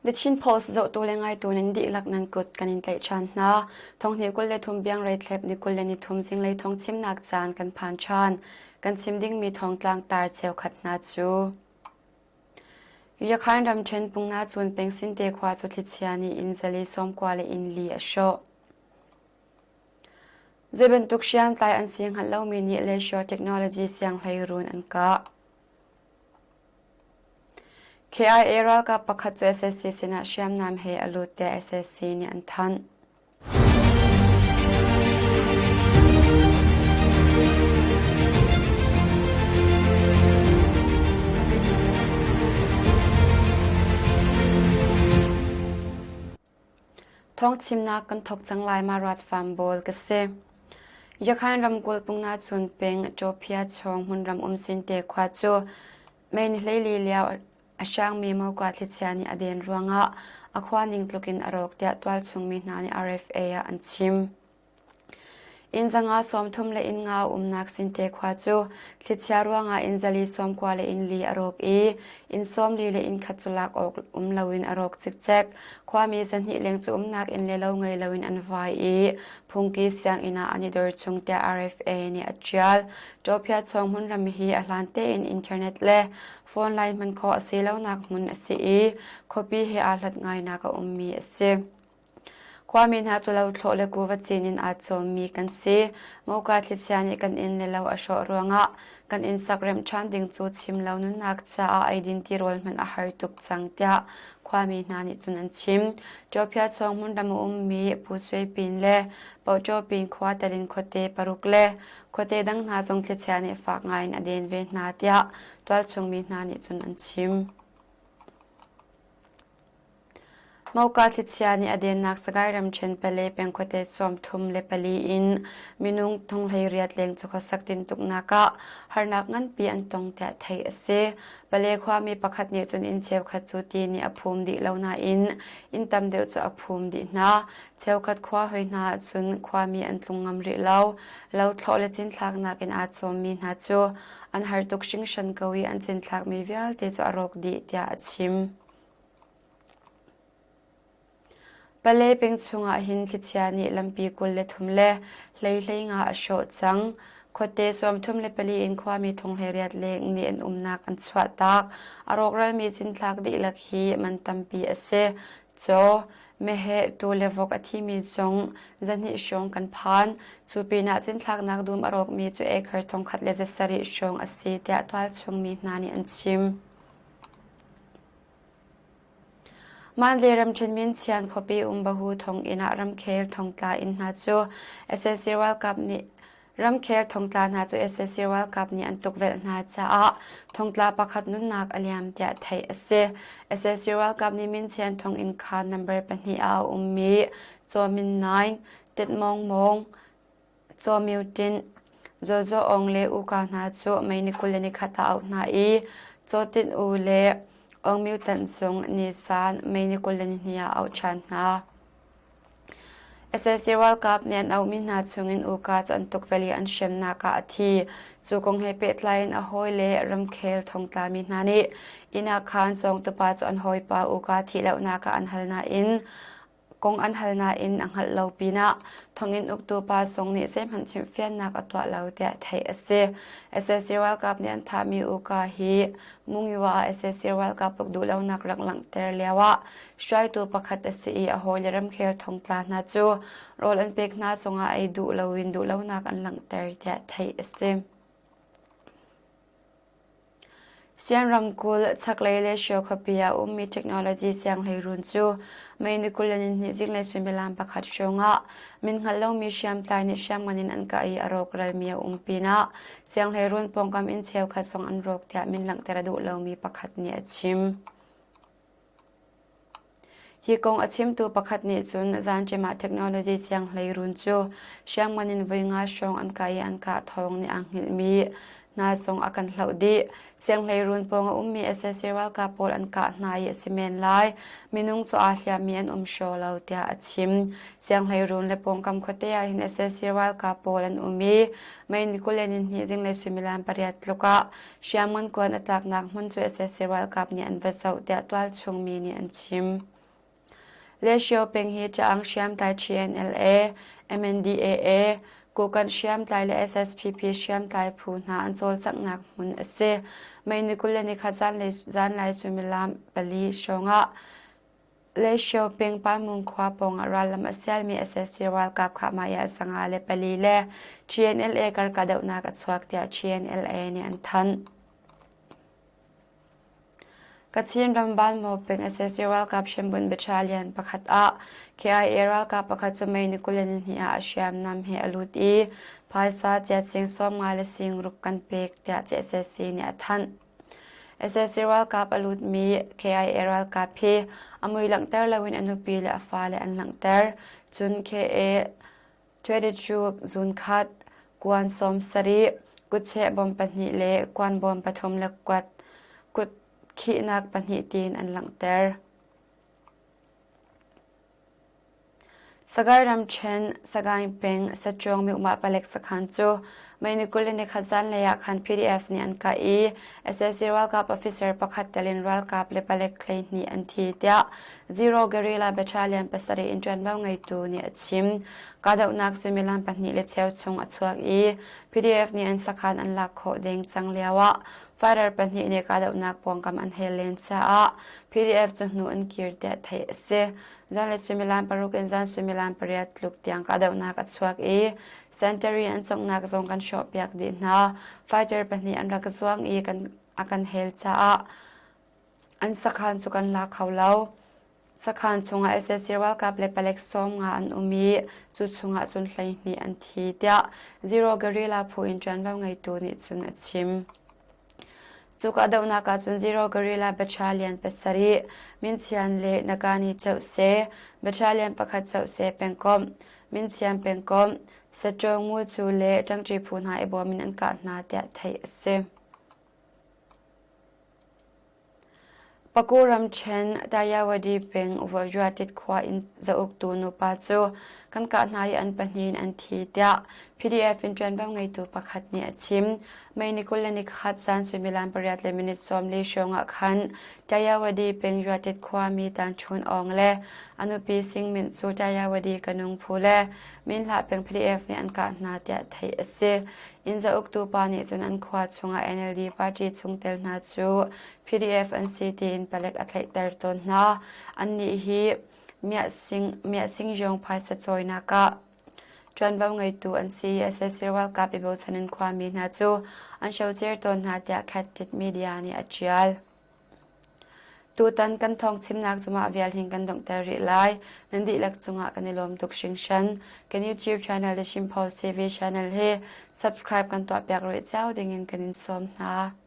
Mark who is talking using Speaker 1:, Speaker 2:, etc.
Speaker 1: The Chin Post zohtu le ngaitu nan dihlak nan kut kan in tlaih ṭhan hna. Thonghnih 23 biangrei thlep ni 23 zinglei thawng chimnak caan kan phan ṭhan. Kan chim dingmi thawngtlang tar cheukhat hna cu. Yakhan ramṭhen Pungna cun Pengsinte khua cu thlichia nih inn zali sawmkua le inn li a hrawh. Zei bantuk hriamtlai an si hngalh lomi nih Leisure Technology sianghleiruun an kah. KIA ralkap pakhat cu sac sinah hriamnam he a lut tiah sac nih an thanh. Thawngchimnak kan thawk cang lai ma Rat Farm Bawl ka si. Yakhan ramkulh Pungna chun peng Ṭawphia chawng hmunram um Sinte khua cu May ni 14 lio a hrangmi Mokwa thlichia nih a den ruangah a khua ning tlukin a rawk tiah tualchung mi hna nih RFA ah an chim. Inn zanga 30 le inn nga umnak Sinte khua cu thlichia ruangah inn zali 90 le inn li a rawk i inn 40 le inn khat cu lak awk um loin a rawk cikcek. Khuami zahnih leng cu umnak inn le lo ngei loin an vai i phungki sianginn ah an i dor chung tiah RFA nih a ṭial. Ṭawphiat chung hmunram hi a hlan tein internet le phone line hman khawh a si lonak hmun a si i khuapi he aa hlat ngainak a ummi a si. Khuami hna cu lothlawh le kuva cin in aa cawmmi kan si. Moka thlichia nih kan inn le lo a hrawh ruangah kan inn sak remh ṭhan ding cu chim lo nunnak caah eidin tirawl hmanh a har tuk cang tiah khuami hna nih cun an chim. Ṭawphiat sawng hmunram a ummi Pu Sui Pin le Pohṭaw Pin khua telin khuate paruk le khuate dang hna zong thlichia nih fak ngaiin a den ve hna tiah tualchung mi hna nih cun an chim. Moka thlichia nih a dennak Sagaing ramṭhen pale peng khuate 34 in minung 18 leng cu khuasak tintuknak ah harnak nganpi an tong tiah theih a si. Pale khuami pakhat nih cun inn cheukhat cu ti nih a phum dih lo nain inn tam deuh cu a phum dih hna. Cheukhat khua hoi hna ahcun khuami an tlung ngam rih lo. Lothlawh le cinthlaknak in aa cawmmi hna cu an har tuk hringhran ko i an cinthlakmi vialte cu a rawk dih tiah a chim. Pale peng chungah hin thlichia nih lampi 23 le 15 a hrawh cang. Khuate 34 in khuami 18 leng nih an umnak an chuahtak. A rawkralmi cinthlak dihlak hi man tampi a si. Caw, meheh, tuu le vok a thimi zong zahnih hrawng kan phan. Cu pinah cinthlaknak dum a rawkmi cu acre 1700 hrawng a si tiah tualchung mi hna nih an chim. Mandalay ramṭhen Myinchian khuapi um Bahu thonginn ah ramkhel thongtla inn hna cu sac ralkap nih ramkhel thongtla hna cu sac ralkap nih an tukvelh hna caah thongtla pakhat nunnak a liam tiah theih a si. Sac ralkap nih Myinchian thonginn khaan number pahnih ah a ummi Caw Min Naing, Tet Mawng Mawng, Caw Myo Tint, Zaw Zaw Aung le Uka hna cu May ni 21 ah a auh hna i Caw Tint U le Aung Myo Tanh zong nisan May ni 22 ah a auh ṭhan hna. Sac ralkap nih an auhmi hna chungin Uka cu an tukvelh i an hremnak ah a thi. Cu kong he pehtlai in a hawile ramkhel thongtlami hna nih inn ah khan cawngtupa cu an hawipa Uka thih lonak ah an hal nain kong an hal nain a hngalh lo pinah thonginn uktu pa zong nih zeihmanh chimhfiannak a tuah lo tiah theih a si. Sac ralkap nih an thahmi Uka hi Mungiwa ah sac ralkap uk duhlonak rak langhter lioah hruaitu pakhat a si i a hawile ramkhel thongtla hna cu rawl an pek hna zongah ei duh loin duhlonak an langhter tiah theih a si. Sian ramkulh chaklei le Shio khuapi ah a ummi technology sianghleiruun cu May ni 22 zinglei suimilam pakhat hrawngah min hngalh lomi hriamtlai nih hriamngan in an kah i a rawkralmi a um pinah sianghleiruun pawngkam inn cheukhat zong an rawk tiah min langhter a duh lomi pakhat nih a chim. Hi kong a chimtu pakhat nih cun zanṭim ah technology sianghleiruun cu hriamngan in voi nga hrawng an kah i an kah thawng nih aa hngilhmi hna zong a kan hloh dih. Sianghleiruun pawng a ummi sac ralkap pawl an kah hna i a si men lai. Minung cu aa hliammi an um hraw lo tiah a chim. Sianghleiruun le pawngkam khuate ah hin sac ralkap pawl an um i May ni 22 zinglei suimilam pariat tluk ah Hriamngan kuan a tlaknak hmun cu sac ralkap nih an va zoh tiah tualchung mi nih an chim. Leshio peng hi Caang hriamtlai TNLA, MNDAA, Kokanh hriamtlai le SSPP hriamtlai phu hna an cawlcanghnak hmun a si. May ni 21 zanlei suimilam pali hrawngah Leshio peng Panmung khua pawngah rallam a sialmi sac ralkap kha mah 54 le TNLA kar kahdohnak a chuak tiah TNLA nih an thanh. Kachin ram Banmaw peng sac ralkap hrembunh battalion pakhat ah KIA ralkap pakhat cu May ni 22 ah a hriamnam he a lut i phaisa ciat sing 50 le sing ruk kan pek tiah sac nih a thanh. Sac ralkap a lutmi KIA ralkap hi a mui langhter loin a nupi le a fale an langhter. Cun KA 22 zunkhat, kuan 70, kutcheh bawm pahnih le kuan bawm pathum le kuat kut khihnak pahnih tiin an langhter. Sagaing ramṭhen, Sagaing peng, Saṭuang Myohmah palek sakhan cu May ni 21 zanlei ah khan PDF nih an kah i sac ralkap officer pakhat tel in ralkap le palek 12 an thi tiah Zero Guerrilla Battalion pasarih in ṭuanvo ngeitu nih a chim. Kahdohnak suimilam pahnih le cheu chung a chuak i PDF nih an sakhan an lak khawh deng cang lioah fighter pahnih nih kahdohnak pawngkam an hel len caah PDF cu hnu an kir tiah theih a si. Zanlei suimilam paruk in zan suimilam pariat tluk tiang kahdohnak a chuak i Sentary an sunghnak zong kan hrawhpiak dih hna. Fighter pahnih an rak zuang i kan, a kan hel caah an sakhan cu kan la kho lo. Sakhan chungah sac ralkap le palek 50 an um i cu chungah cun 12 an thi tiah Zero Guerrilla phu in ṭuanvo ngeitu nih cun a chim. Cu kahdohnak ah cun Zero Guerrilla Battalion pasarih, Minchian le Nagani Chohse, Battalion pakhat Chohse pengkomh, Minchian pengkomh, Saṭaw Ngu le ṭangṭi phu hna i bawm in an kah hna tiah theih a si. Paku ramṭhen Tayawadi peng Vuajuatit khua in zauktu nupa cu kan kah hna i an pahnih in an thi tiah PDF in ṭuanvo ngeitu pakhat nih a chim. May ni 21 zan suimilam pariat le minute 40 hrawng ah khan Tayawadi peng Juatit khuami Tan Chun Aung le a nupi Sing Mint cu Tayawadi kanung phu le Minhlah peng PDF nih an kah hna tiah theih a si. Inn zauktu pa nih cun an khua chungah NLD party chungtel hna cu PDF an si tiin palek a tlaihter tawn hna. Annih hi Miahsing phaisa cawinak ah ṭuanvo ngeitu an si i sac ralkap i bochan in khuami hna cu an hrocer tawn hna tiah Khat Media nih a ṭial. Tutan kan thawng chimnak cu mah vial hin kan donghter rih lai. Nan dihlak cungah kan i lawm tuk hringhran. Kan YouTube channel The Chin Post TV channel hi subscribe kan tuahpiak rih cio dingin kan in sawm hna.